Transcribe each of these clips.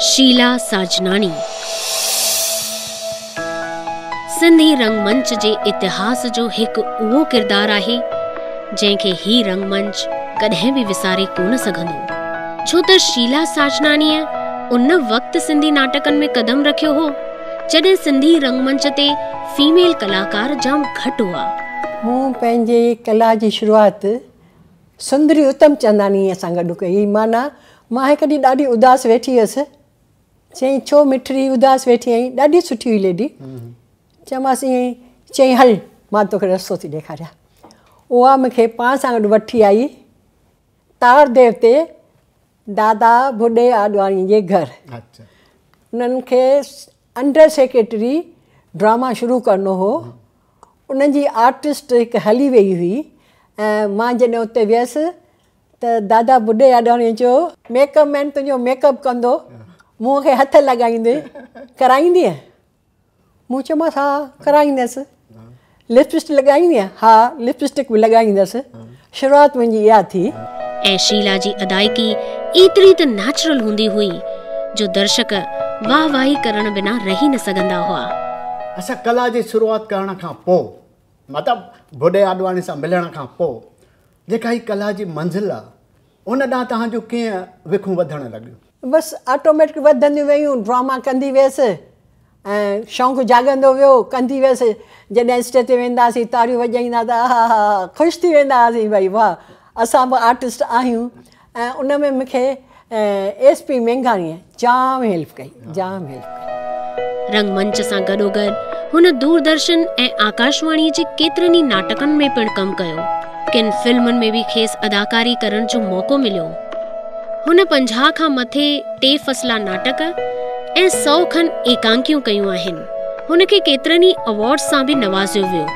شيلا ساجناڻي سنڌي رنگ منچ جي اتهاس جو هڪ اهو ڪردار آهي، جنهن کي هي رنگ منچ ڪڏهن به وساري ڪونه سگهندو. ڇو ته شيلا ساجناڻيء ان وقت سنڌي ناٽڪن ۾ قدم رکيو هو، جڏهن سنڌي رنگ منچ تي فيميل ڪلاڪار جام گهٽ هئا. مون پنهنجي ڪلا جي شروعات سندري اتم چنداڻيء سان گڏ ڪئي. معنيٰ مان هڪ ڏينهن ڏاڍي اداس ويٺي هيس. چيائين ڇو مٺڙي اداس ويٺي آهين؟ ڏاڍي سٺي هئي ليڊي. چيومانس ائين ئي. چيائين هل مان توکي رستو ٿي ڏيکاريان. اها مون کي پاڻ سان گڏ وٺي آئي تارديو تي دادا ڀوڏي آڏواڻي جي گهر. انهن کي انڊر سيڪريٽري ڊراما شروع ڪرڻو هو. انهن جي آرٽسٽ هڪ هلي وئي هئي ۽ مان جڏهن اتي ويس ته دادا ٻڍي آڏواڻيء چيو، ميڪ اپ مين تنهنجو ميڪ اپ ڪندو، منهن کي هٿ لڳائيندي، ڪرائيندينء؟ مون چيومانس، ها ڪرائيندس. لپ اسٽڪ لڳائيندينء؟ ها لپ اسٽڪ به لڳائيندس. شروعات منهنجي اها ٿي. ۽ شيلا جي ادائيگي ايتري ته نيچرل هوندي هئي جو درشڪ واهه واهي ڪرڻ بنا رهي نه سگهندا هئا. اڇا ڪلا جي شروعات ڪرڻ کان پوء مطلب ڀوڏي آڏواڻي سان ملڻ کان پوء جيڪا هي ڪلا جي منزل آ ان ڏانهن توهان جون ڪيئن وکون وڌڻ لڳيون؟ بس آٽوميٽڪ وڌنديون ويون، ڊراما ڪندي ويس ۽ شوق جاڳندو ويو، ڪندي ويس، جڏهن اسٽيج تي ويندا هئاسين تاڙيون وڄائيندا ته آها ها خوش ٿي ويندا هئاسين ڀئي واهه اسان به آرٽسٽ آهيون ۽ ان ۾ مون کي ايس پي مينگهاڻيء جام هيلپ ڪئي جام هيلپ ڪئي. رنگ منچ سان گڏوگڏ هن دوردرشن ۽ آڪاشواڻيء جي ڪيترن ئي ناٽڪن ۾ پڻ ڪم ڪيو. ڪن فلمن ۾ به کيس اداڪاري ڪرڻ جو موقعو مليو. هن 50 کان مٿي ٽي فصلا ناٽڪ ۽ 100 کن ايڪانڪيون ڪيون آهن. هن کي ڪيترن ئي ايوارڊز سان به نوازيو ويو.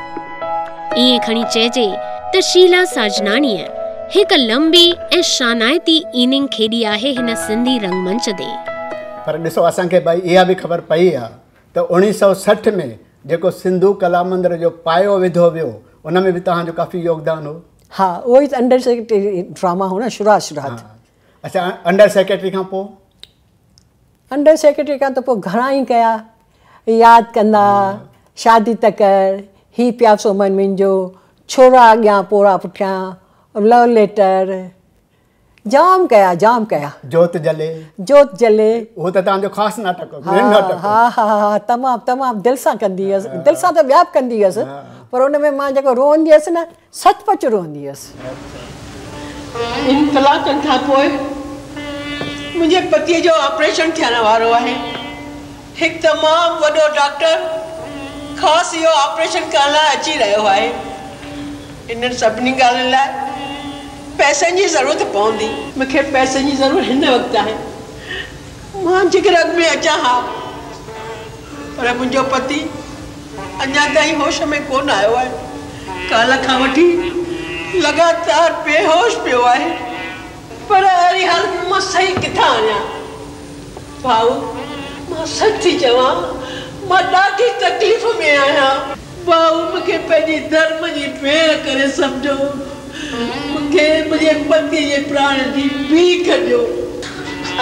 ائين کڻي چئجي ته شيلا ساجناڻيء هڪ لنبي ۽ شانائتي اننگ کيڏي آهي هن سنڌي رنگ منچ تي. پر ڏسو اسان کي ڀائي اها به خبر پئي آ ته 1960 ۾ جيڪو سنڌو ڪلا مندر جو پايو وڌو ويو ان ۾ به توهان جو ڪافي يوگدان هو. ها اهو ئي ته انڊر سيڪريٽري ڊراما هو نه شروعات شروعات. اڇا انڊر سيڪريٽري کان پوء؟ انڊر سيڪريٽري کان ته پوء گهڻا ئي ڪيا ياد ڪندا، شادي ته ڪر، هي پياسو من منهنجو، ڇورا اڳيان پورا پٺيان، لو ليٽر، جام ڪيا جام ڪيا. جوت جلي. جوت جلي. اهو ته توهان جو خاص ناٽڪ هو، مين ناٽڪ هو. ها ها ها تمام تمام دل سان ڪندي هيس، دل سان ته ٻيا به ڪندي هيس پر ان ۾ مان جيڪو روئندي هيس نه سچ پچ روئندي هيس. ٻن ڪلاڪن کان پوء منهنجي پتيء جو آپريشن ٿيڻ وارو آهي. هڪ تمام وڏو ڊاڪٽر خاص اهو آپريشن ڪرڻ لاء اچي رهيو آهي. انهن سڀني ڳالهين لاء پئسن جي ضرورت پوندي. مون کي پئسن جي ضرورت هن وقت آهي. مان جيڪر اڳ ۾ اچان ها، پر منهنجو پتي اڃا تائين هوش ۾ ڪونه آيو آهي. ڪالهه کان وٺي لڳاتار بيهوش پيو آهي. پر اهڙي حالت ۾ مان صحيح ڪٿان آڻيان؟ ڀائو، مان سچ ٿي چوان، مان ڏاڍي تڪليف ۾ آهيان. ڀائو، مون کي پنهنجي ڌرم جي ڀيڻ ڪري سمجهو. مون کي منهنجي پتيء جي پراڻ جي ڀيک ڏيو.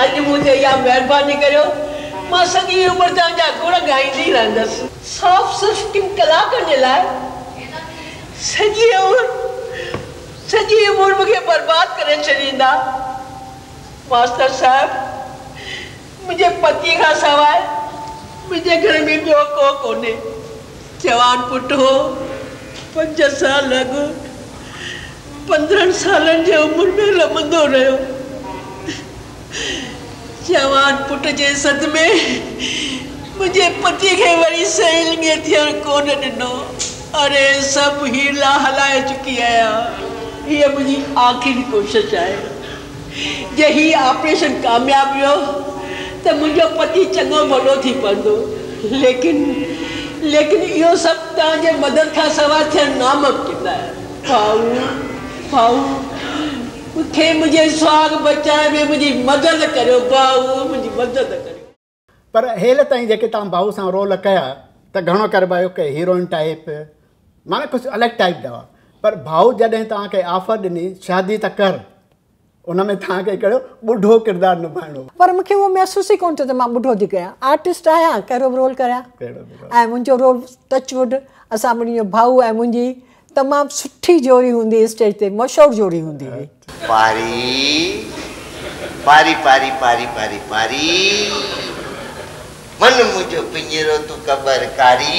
اڄ مون تي اها مهرباني ڪريو، مان سڄي عمر توهان جا گڻ ڳائيندي رهندس. صاف صرف ڪن ڪلاڪن جي لاء سڄي عمر سڄي عمر مون کي برباد ڪري ڇڏيندا. ماستر صاحب، منهنجي پتيء کان سواء منهنجي گهر ۾ ٻيو ڪو ڪونهي. جوان پٽ هو، پنج سال اڳ 15 سالن جي عمر ۾ رمندو رهيو. جوان پٽ جي صدمي منهنجي پتيء کي وري صحيح لڱي ٿيڻ ڪونه ڏنو. اري سڀ حيلا هلائي چڪي آهيان. هيء منهنجي آخري ڪوشش آهي. جي هي آپريشن ڪامياب ويو ته منهنجو پتي چڱو ڀلو ٿي پوندو. ليڪن ليڪن اهو سڀ توهان جي مدد کان سواء ٿيڻ ناممڪن آهي. ڀائو ڀائو مون کي منهنجي سهاڳ بچائڻ ۾ منهنجي مدد ڪريو ڀائو منهنجي مدد ڪريو. پر هيل تائين جيڪي توهان ڀائو سان رول ڪيا ته گهڻو ڪري ڀائو ڪي هيروئن ٽائيپ معنيٰ ڪجهه الڳ ٽائيپ جا هئا پر ڀائو جڏهن توهان کي آفر ڏني شادي ته ڪر. ان ۾ توهان کي هڪڙو ٻڍو ڪردار نڀائڻو هو. پر مون کي اهو محسوس ئي ڪونه ٿيو ته مان ٻڍو ٿي ڪيان. آرٽسٽ آهيان، ڪهڙو به رول ڪريان. ۽ منهنجو رول ٽچ ووڊ اسان ٻنهي جو ڀائو ۽ منهنجي تمام سٺي جوڙي هوندي هئي اسٽيج تي مشهور جوڙي هوندي هئي. پاري پاري پاري پاري پاري پاري من منهنجو پڃرو تون قبر ڪاري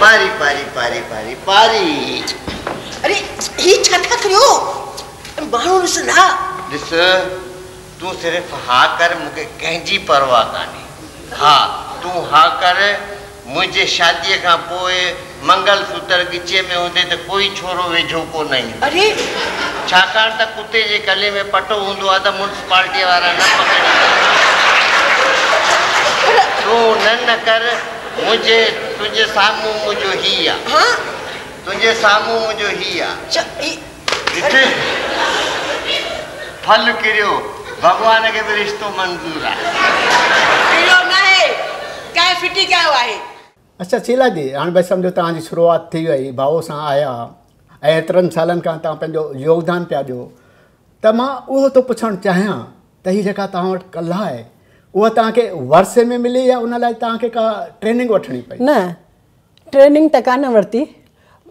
پاري پاري پاري پاري پاري. اڙي هي ڇا ٿا ڪريو ماڻهو ڏسندا. ڏس تون صرف ها ڪر مون کي ڪنهن جي پرواهه ڪانهي ها تون ها ڪر منهنجي شاديء کان پوء منگل سوتر ڳچيء ۾ هوندي ته ڪوئي ڇورو ويجهو ڪو نه ايندو. اڙي! ڇاڪاڻ ته ڪتي جي ڪلهي ۾ پٽو هوندو آهي ته ميونسپالٽيء وارا نه پڪڙيندا. تون نه نه ڪر، منهنجي تنهنجي سامهون منهنجو هي آ. ها؟ تنهنجي سامهون منهنجو هي آ. ڇا هي؟ ڏٺئي؟ ڦل ڪريو، ڀڳوان کي به رشتو منظور آ. ڪريو ناهي، ڪنهن ڦٽي ڪيو آهي. اڇا شيلا جي، هاڻي ڀئي سمجهو توهان جي شروعات ٿي وئي، ڀائو سان آيا ۽ ايترن سالن کان توهان پنهنجو يوگدان پيا ڏيو ته مان اهو ٿو پڇڻ چاهيان ته هي جيڪا توهان وٽ ڪلا آهي اها توهان کي ورثي ۾ ملي يا ان لاء توهان کي ڪا ٽريننگ وٺڻي پئي؟ نه ٽريننگ ته ڪانه ورتي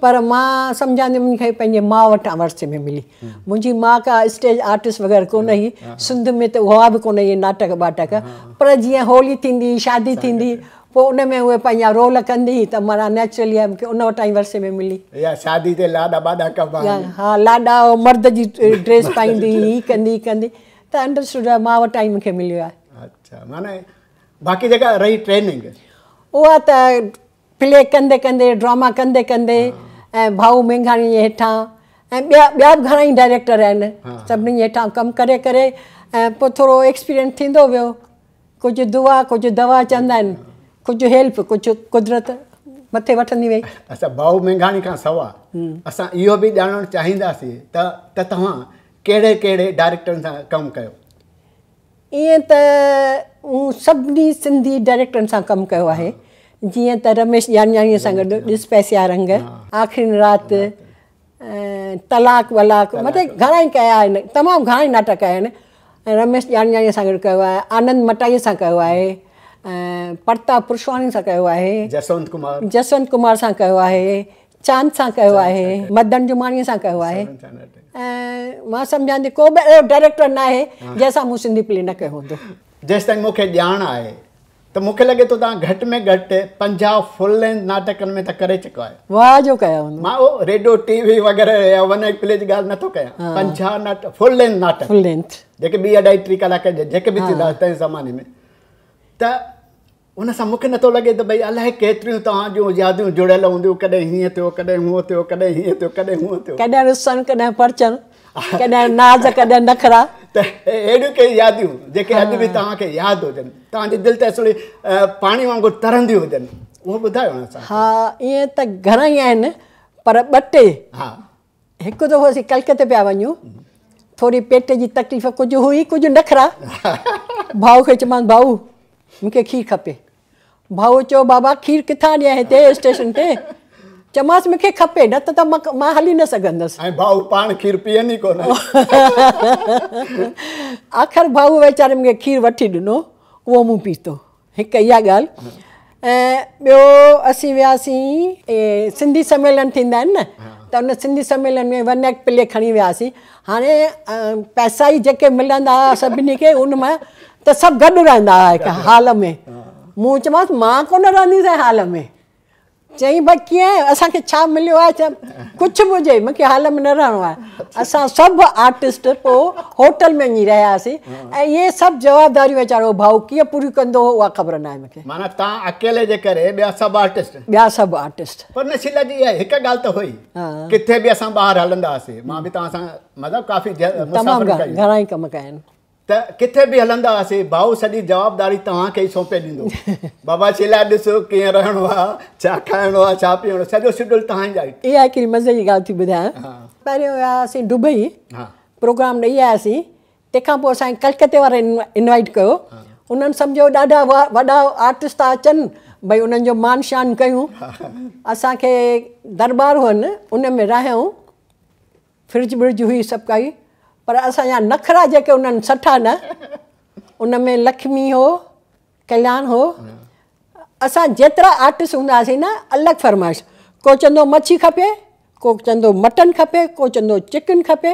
پر مان سمجهان ٿي مون کي پنهنجي ماء وٽان ورثي ۾ ملي. منهنجي ماء ڪا اسٽيج آرٽسٽ وغيره ڪونه هئي، سنڌ ۾ ته هئا به ڪونه اهي ناٽڪ ٻاٽڪ، پر جيئن هولي ٿيندي هئي، شادي ٿيندي هئي، پوء ان ۾ اهي پنهنجا رول ڪندي هئي ته معنيٰ نيچرلي مون کي ان وٽان ئي ورثي ۾ ملي. يا شادي تي لاڏا ٻاڏا ڪبا آهن. ها لاڏا مرد جي ڊريس پائيندي هئي، هي ڪندي هي ڪندي ته انڊرسٽوڊ آهي ماء وٽان ئي مون کي مليو آهي. اڇا معنيٰ باقي جيڪا رهي ٽريننگ. اها ته پلي ڪندي ڪندي ڊراما ڪندي ڪندي ۽ ڀائو مينگهاڻي جي هيٺان ۽ ٻيا ٻيا به گهڻا ئي ڊائريڪٽر آهن سڀني جي هيٺان ڪم ڪري ڪري ۽ پوء ٿورو ايڪسپيرينس ٿيندو ويو ڪجهه دعا ڪجهه دوا چوندا آهن ڪجهه هيلپ ڪجهه قدرت مٿي وٺندي وئي. اڇا ڀائو مينگهاڻي کان سوا اسان اهو به ڄاڻڻ چاهينداسين ته ته توهان ڪهڙي ڪهڙي ڊائريڪٽرن سان ڪم ڪيو؟ ائين ته مون سڀني سنڌي ڊائريڪٽرن سان ڪم ڪيو آهي جيئن ته رميش ڄاڃاڻيء سان گڏ ڏس پئسي رنگ، آخرين رات، طلاق ولاق مطلب گهڻا ئي ڪيا آهن تمام گهڻا ئي ناٽڪ ڪيا آهن ۽ رميش ڄاڃاڻيء سان گڏ ڪيو آهي آنند مٽائيء سان ڪيو آهي ۽ پرتاپ پرشواڻي سان ڪيو آهي جسونت ڪمار جسونت ڪمار سان ڪيو آهي چاند سان ڪيو آهي مدن جماڻيء سان ڪيو آهي ۽ مان سمجهان ٿي ڪو به اهڙو ڊائريڪٽر ناهي جنهن سان مون سنڌي پلي نه ڪيو هوندو. جيستائين مون کي ڄاڻ آهي ته مون کي لڳي ٿو توهان گهٽ ۾ گهٽ 50 فل لينٿ ناٽڪن ۾ ته ڪري چڪا آهيو. واهه جو ڪيا هوندو. مان اهو ريڊيو ٽي وي وغيره يا ون ايڪٽ پلي جي ڳالهه نٿو ڪيان 50 ناٽڪ فل لينٿ ناٽڪ فل لينٿ جيڪي ٻي اڍائي ٽي ڪلاڪ جا جيڪي به ٿيندا تنهن زماني ۾ ته ان سان مون کي نٿو لڳي ته ڀئي الائي ڪيتريون توهان جون ياديون جڙيل هونديون، ڪڏهن هيئن ٿيو، ڪڏهن هونئن ٿيو، ڪڏهن هيئن ٿيو، ڪڏهن هونئن ٿيو. ڪڏهن رسڻ، ڪڏهن پرچڻ، ڪڏهن ناز، ڪڏهن نخرا. ته اهڙيون ڪي ياديون جيڪي اڄ به توهان کي ياد هجن، توهان جي دل تي اصلي پاڻي وانگر ترنديون هجن، اهو ٻڌايو نه اسان کي. ها ائين ته گهڻا ئي آهن پر ٻه ٽي. ها. هڪ دفعو اسين ڪلڪتي پيا وڃون، ٿوري پيٽ جي تڪليف ڪجهه هئي، ڪجهه نخرا. ڀائو کي چيومانس ڀائو مون کي کير کپي. ڀائو چيو بابا کير ڪٿان ڏيان هتي اسٽيشن تي؟ چيومانس مون کي کپي نه ته مان هلي نه سگهندس. ۽ ڀائو پاڻ کير پيئن ئي ڪونه. آخر ڀائو ويچاري مون کي کير وٺي ڏنو، اهو مون پيتو. هڪ اها ڳالهه ۽ ٻيو اسين وياسين سنڌي سميلن ٿيندا آهن نه ته ان سنڌي سميلن ۾ ون ايڪٽ پلي کڻي وياسين هاڻي پئسا ئي جيڪي ملندا هئا سڀني کي ان مان ته سڀ گڏ رهندا هئا هڪ هال ۾ مون چيومانس مان ڪونه رهنديس هال ۾ چيائين ڀئي ڪيئن اسان کي ڇا مليو آهي چيم ڪجهه به هجي مون کي هال ۾ نه رهڻو آهي اسان سڀ آرٽسٽ پوء هوٽل ۾ وڃي رهياسين ۽ اهي سڀ جوابداريون ويچارو ڀائو ڪيئن پوريون ڪندو هو اها خبر ناهي مون کي. معنيٰ توهان اڪيلي جي ڪري ٻيا سڀ آرٽسٽ. ٻيا سڀ آرٽسٽ. پر نه شيلا جي اها هڪ ڳالهه ته هئي ڪٿي به اسان ٻاهر هلندا هئاسين مان به توهان سان مطلب ڪافي مسافريون ڪيون. تمام گهڻا ئي ڪم ڪيا آهن. ته ڪٿي به هلندا هئاسين ڀائو سڄي جوابداري توهان کي ئي سونپي ڏيندو بابا شيلا ڏس ڪيئن رهڻو آ ڇا کائڻو آ ڇا پيئڻو سڄو شيڊول توهان جا ئي. اها هڪڙي مزي جي ڳالهه ٿي ٻڌايان پهريون وياسين دبئي پروگرام ڏئي آياسين تنهن کان پوء اسان کي ڪلڪتي وارن انوائيٽ ڪيو انهن سمجهيو ڏاڍا وڏا آرٽسٽ ٿا اچن ڀئي انهن جو مان شان ڪيون اسان کي درٻار هئن ان ۾ رهايائون فرج برج هئي سڀ ڪائي پر اسان جا نخرا جيڪي انهن سٺا نه، ان ۾ لکمي هو، ڪلياڻ هو. اسان جيترا آرٽسٽ هوندا هئاسين نه، الڳ فرمائش. ڪو چوندو مڇي کپي، ڪو چوندو مٽن کپي، ڪو چوندو چڪن کپي،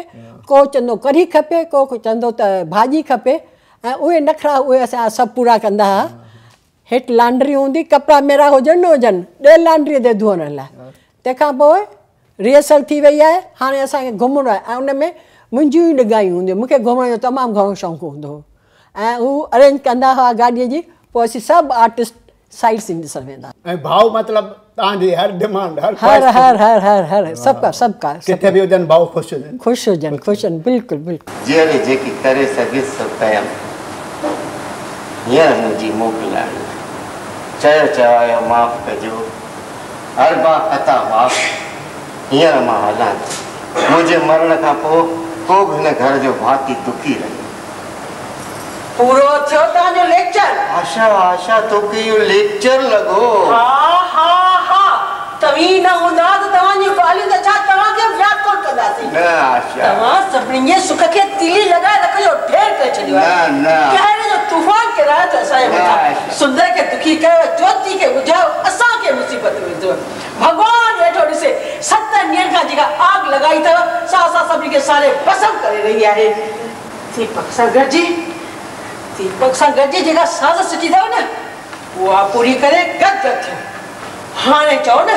ڪو چوندو ڪڙهي کپي، ڪو چوندو ته ڀاڄي کپي. ۽ اهي نخرا اهي اسان جا سڀ پورا ڪندا هئا. هيٺ لانڊري هوندي، ڪپڙا ميرا هجن نه هجن، ڏي لانڊريء تي ڌوئڻ لاءِ. تنهن کان پوءِ ريهرسل ٿي وئي آهي، هاڻي اسان کي گهمڻو آهي. ۽ ان ۾ منهنجيون ئي ڏگايون هونديون. مون کي گهمڻ جو تمام گهڻو شوق هوندو هو ۽ هو ارينج ڪندا هئا گاڏيءَ جي، پوءِ اسين سڀ آرٽسٽ سائيٽ سين ڏسڻ ويندا. ۽ ڀاءُ مطلب توهان جي هر ڊمانڊ، هر هر هر هر هر هر سڀ ڪا سڀ ڪا ڪٿي به هجن ڀاءُ خوش هجن، خوش هجن، خوش هجن، بلڪل بلڪل. جيئري جيڪي ڪري سگهيس سو ڪيم، هينئر منهنجي موڪل آڻي. چيو چوايو معاف ڪجو، اربع خطا معاف، هينئر مان هلان ٿي. منهنجي مرڻ کان پوءِ ڪو به هن گهر جو ڀاتي دکي رهي. پورو ٿيو توهان جو ليڪچر؟ آشا آشا توکي اهو ليڪچر لڳو؟ ها ها ها، توهين نه هوندا ته توهان جون ڳالهيون ته ڇا توهان کي به ياد ڪونه ڪنداسين. نه آشا، توهان سڀني جي سک کي تيلي لڳائي رک جو ڍير ڪري ڇڏيو آهي. نه نه، قهر جو طوفان ڪيرايو اٿو اسان جي مٿان. سندر کي دکي ڪيو، جوتي کي ٻجهايو، اسان کي مصيبت ۾ وڌو. ڀڳوان ويٺو ڏسي، 7 ڏينهن کان جيڪا آگ لڳائي اٿو سا اسان سڀني کي ساڙي ڀسم ڪري رهي آهي. ديپڪ سان گڏجي، ديپڪ سان گڏجي جيڪا ساز سچي اٿو نه، اها پوري ڪري گد گد ٿيو. هاڻي چئو نه،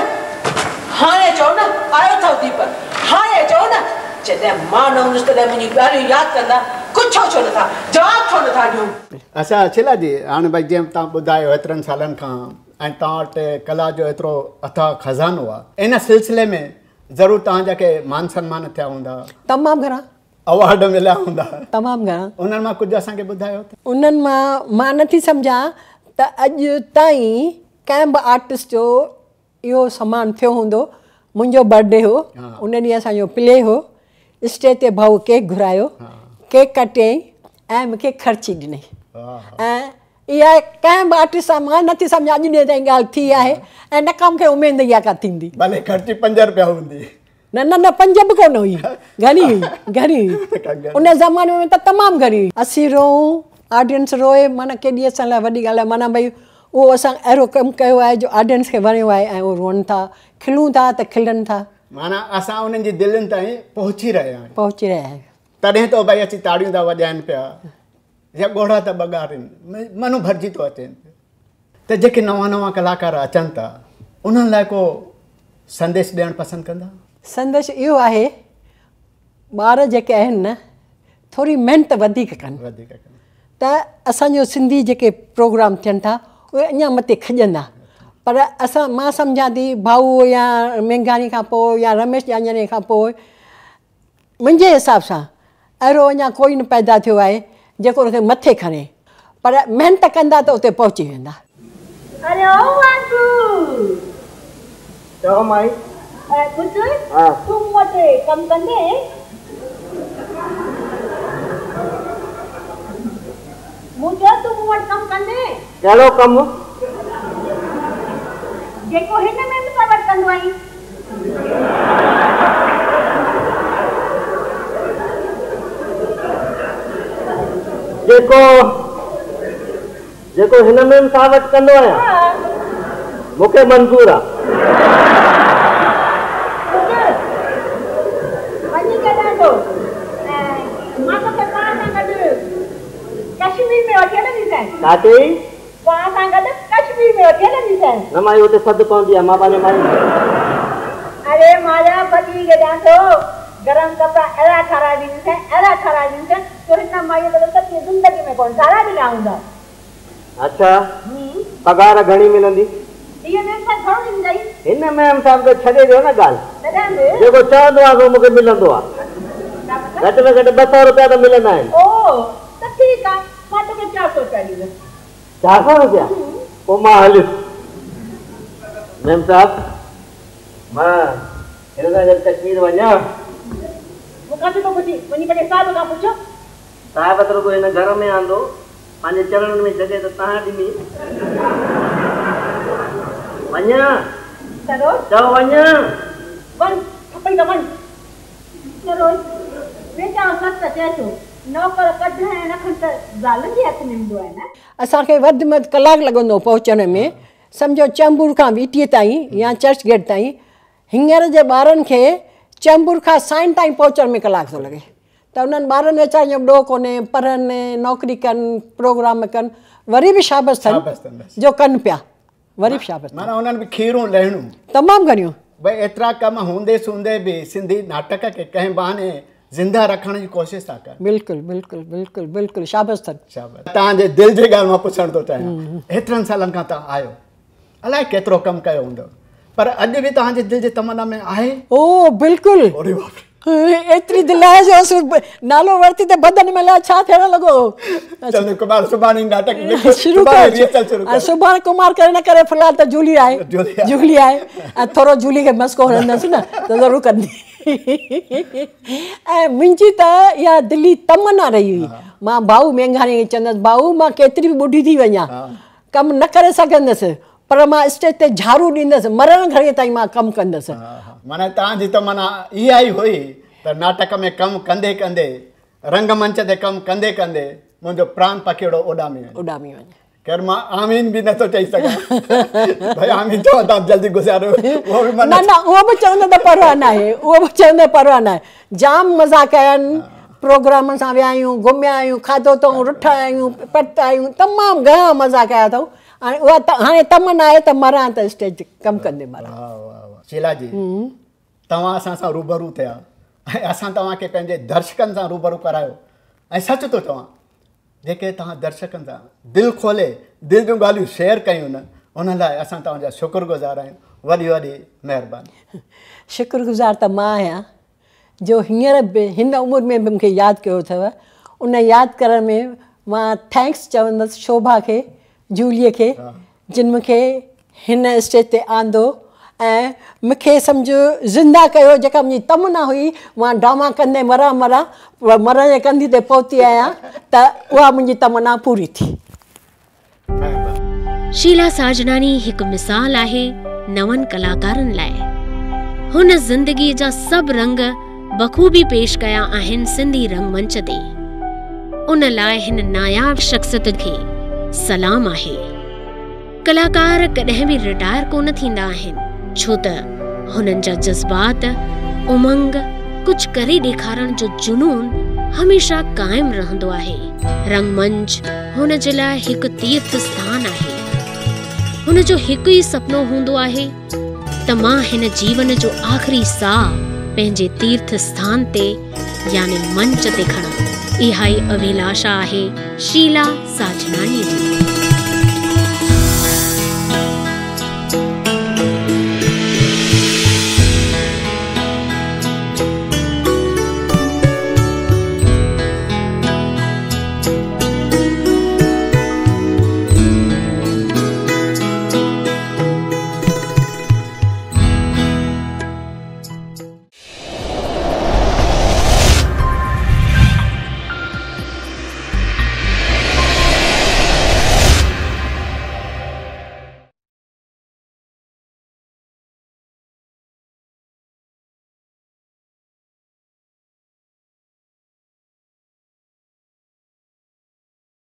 هاڻي چئو نه، آيو اٿو ديپڪ، هاڻي چئو نه. جڏهن مان نه هوندس تڏهن منهنجون ڳالهيون ياد ڪندا، ڪجهه ڇو نٿا، جواب ڇو نٿا ڏيو؟ اڇا شيلا جي، هاڻي ڀئي جيئن توهان ٻڌايو هيترن سالن کان ۽ توهان وٽ ڪلا جو ايترو اٿاهه خزانو آهي، ان سلسلي ۾ ضرور توهان جا ڪي مان سنمان ٿيا هوندا؟ تمام گهڻا. اوارڊ مليا هوندا؟ تمام گهڻا. انهن مان ڪجهه اسان کي ٻڌايو ته. انهن مان مان نٿي سمجهان ته اڄ تائين ڪنهن به آرٽسٽ جو اهو سمان ٿيو هوندو. منهنجو برٿ ڊي هو، ان ڏينهن اسان جو پلي هو. اسٽيج تي ڀائو ڪيڪ گهرايو، ڪيڪ ڪٽيائين ۽ مون کي خرچي ڏنئي. ۽ اها ڪنهن به آرٽسٽ سان مان نٿي سمجهان اڄ ڏينهن تائين ڳالهه ٿي آهي ۽ نه ڪا مون کي اميد اها ڪا ٿيندي. ڀلي خرچي 5 رپيا هوندي. نه نه نه، 5 به ڪونه هئي، گهڻي هئي، گهڻي هئي ان زماني ۾ ته تمام گهڻي هئي. اسين روئون، آڊينس روئي، معنيٰ ڪيڏي اسان لاءِ وڏي ڳالهه آهي. معنيٰ ڀئي اهو اسان اهڙو ڪم ڪيو آهي جو آڊينس کي وڻيو آهي ۽ اهو روئن ٿا، کلون ٿا ته کلن ٿا. معنيٰ اسان انهن جي دلين تائين پهچي رهيا آهيون، پهچي رهيا آهيون. تڏهن ته ڀئي اچي تاڙيون ٿا وڄائن پيا يا ڳوڙها ٿا ٻگارين، من ڀرجي ٿو اچين. ته جيڪي نوان نوان ڪلاڪار اچن ٿا انهن لاءِ ڪو سنديش ڏيڻ پسند ڪندا؟ سنديش اهو آهي، ٻار جيڪي آهن نه، ٿوري محنت وڌيڪ ڪن ته اسان جو سنڌي جيڪي پروگرام ٿين ٿا اهي اڃا مٿي کڄندا. پر اسان مان سمجهان ٿي ڀائو يا مينگهاڻي کان پوءِ يا رميش ڄاڃاڻي کان پوءِ منهنجي حساب سان اهڙو اڃا ڪوئي نه پيدا ٿيو آهي جيڪو هن کي مٿي کڻي، پر محنت ڪندا ته اتي پهچي ويندا. اري او وانگو، چئو مائي. پٽ، تون مون وٽ ڪم ڪندين؟ مون چيو تون مون وٽ ڪم ڪندين؟ ڪهڙو ڪم؟ جيڪو هن ۾ به تو وٽ ڪندو آهين. جيڪو جيڪو هن ۾ سان وٽ ڪندو آهيان، مون کي منظور آهي. وڃي ڪڏهن ٿو مان توکي پاڻ سان گڏ ڪشمير ۾ وٺي هلنديسانءِ. ڇا چئي؟ پاڻ سان گڏ ڪشمير ۾ وٺي هلنديسانءِ. نه مائي، هتي ٿڌ پوندي آهي، مان پنهنجي مائي. اري مايا ڀڄي ڪيڏانهن ٿو، گرم ڪپڙا اهڙا ٺارائي ڏينديسانءِ، اهڙا ٺارائي ڏينديسانءِ جو هن مائيءَ ته سڄي زندگي ۾ ڪونه ٺارائي ڏنا هوندا. اڇا، پگهار گهڻي ملندي؟ هيءَ ميم صاحب گهڻو ڏيندئي؟ هن ميم صاحب کي ڇڏي ڏيو نه ڳالهه. تڏهن به جيڪو چوندو آهي سو مون کي ملندو آهي. گهٽ ۾ گهٽ 200 رپيا ته ملندا آهن. او ته ٺيڪ آهي، مان توکي 400 رپيا ڏيندس. 400 رپيا؟ پوءِ مان هليس. ميم صاحب، مان هن سان گڏ ڪشمير وڃان؟ مون کان ڇو ٿو پڇين؟ وڃي پنهنجي صاحب کان پڇ. صاحب ته رڳو هن گهر ۾ آندو، پنهنجي چرڻن ۾ جڳهه ته توهان ڏني. وڃان؟ سروج. چئو وڃان. وڃ، کپئي ته وڃ. سروج، ويچارو ست چئي ٿو، نوڪر ڪڍڻ ۽ رکڻ ته زالن جي هٿ ۾ هوندو آهي نه؟ اسان کي وڌ ۾ وڌ ڪلاڪ لڳندو هو پهچڻ ۾، سمجهو چيمبور کان وي ٽي تائين يا چرچ گيٽ تائين. هينئر جي ٻارن کي چيمبور کان سائن تائين پهچڻ ۾ ڪلاڪ ٿو لڳي ته انهن ٻارن ويچارن جو به ڏوهه ڪونهي، پڙهن، نوڪري ڪن، پروگرام ڪن، وري به شابس اٿن جو ڪن پيا، وري به شابس اٿن. معنيٰ انهن به کيرون لهڻيون. تمام گهڻيون. ڀئي ايترا ڪم هوندي سوندي به سنڌي ناٽڪ کي ڪنهن بهاني زنده رکڻ جي ڪوشش ٿا ڪن. بلڪل بلڪل بلڪل بلڪل شابس اٿن. شابس. توهان جي دل جي ڳالهه مان پڇڻ ٿو چاهيان، ايترن سالن کان توهان آهيو، الائي ڪيترو ڪم ڪيو هوندو پر اڄ به توهان جي دل جي تمنا ۾ آهي؟ او بلڪل. اري باپ ري. ايتري دل آهي جو اسين نالو ورتي ته بدن ۾ الائي ڇا ٿيڻ لڳو. چوندي ڪمار سڀاڻي ناٽڪ شروع ڪر. سڀاڻي ڪمار ڪري نه ڪري في الحال ته جولي آهي. جولي آهي ۽ ٿورو جولي کي مسڪو هڻندس نه ته ضرور ڪندي. ۽ منهنجي ته اها دلي تمنا رهي هئي. مان ڀائو مينگهاڻي کي چوندس ڀائو مان ڪيتري به ٻڍي ٿي وڃان ڪم نه ڪري سگهندس پر مان اسٽيج تي جهاڙو ڏيندس، مرڻ گهڙيء تائين مان ڪم ڪندس. معنيٰ توهان جي تمنا اها ئي هئي ته ناٽڪ ۾ ڪم ڪندي ڪندي، رنگ منچ تي ڪم ڪندي ڪندي منهنجو پران پکيئڙو اڏامي وڃي. اڏامي وڃي. خير مان آمين به نٿو چئي سگهان. ڀئي آمين چوان توهان جلدي گذاريو اهو به مان نه نه اهو به چوندو ته پرواهه ناهي، اهو به چوندو پرواهه ناهي. جام مزا ڪيا آهن. پروگرامن سان ويا آهيون، گهميا آهيون، کاڌو اٿئون، رٺا آهيون، پتا آهيون، تمام گهڻا مزا ڪيا اٿئون. هاڻي اها هاڻي تمنا آهي ته مران ته اسٽيج تي ڪم ڪندي مران. واهه واهه واهه شيلا جي توهان اسان سان روبرو ٿيا ۽ اسان توهان کي پنهنجي درشڪن سان روبرو ڪرايو ۽ سچ ٿو چوان جيڪي توهان درشڪن سان دل کولي دل جون ڳالهيون شيئر ڪيون نه ان لاء اسان توهان جا شڪر گذار آهيون وڏي وڏي مهرباني. شڪر گذار ته مان آهيان جو هينئر به هن عمر ۾ به مون کي ياد ڪيو اٿو. ان ياد ڪرڻ ۾ مان thanks چوندس شوڀا کي، جوليء کي جن مون کي هن اسٽيج تي آندو ۽ مون کي سمجهه زنده ڪيو جيڪا منهنجي تمنا هئي مان ڊراما ڪندي مران مران پر مرڻ جي ڪنڌي تي پهتي آهيان ته اها منهنجي تمنا پوري ٿي. شيلا ساجناڻي هڪ مثال آهي نون ڪلاڪارن لاء. هن زندگيء جا سڀ رنگ بخوبي پيش ڪيا آهن سنڌي رنگ منچ تي. ان لاء هن ناياب شخصيت کي سلام آهي. ڪلاڪار ڪڏهن به رٽائر ڪونه ٿيندا آهن ڇو ته هنن جا جذبات، امنگ، ڪجهه ڪري ڏيکارڻ جو جنون هميشه قائم رهندو آهي. رنگ منچ هن جي لاء هڪ تيرٿ اسٿان آهي. هن جو هڪ ئي سپنو هوندو آهي ته مان هن جيون جو آخري ساهه پنهنجي تيرٿ اسٿان تي يعني منچ تي کڻان. اها ئي اڀلاشا آهي شيلا ساجناڻيء جي.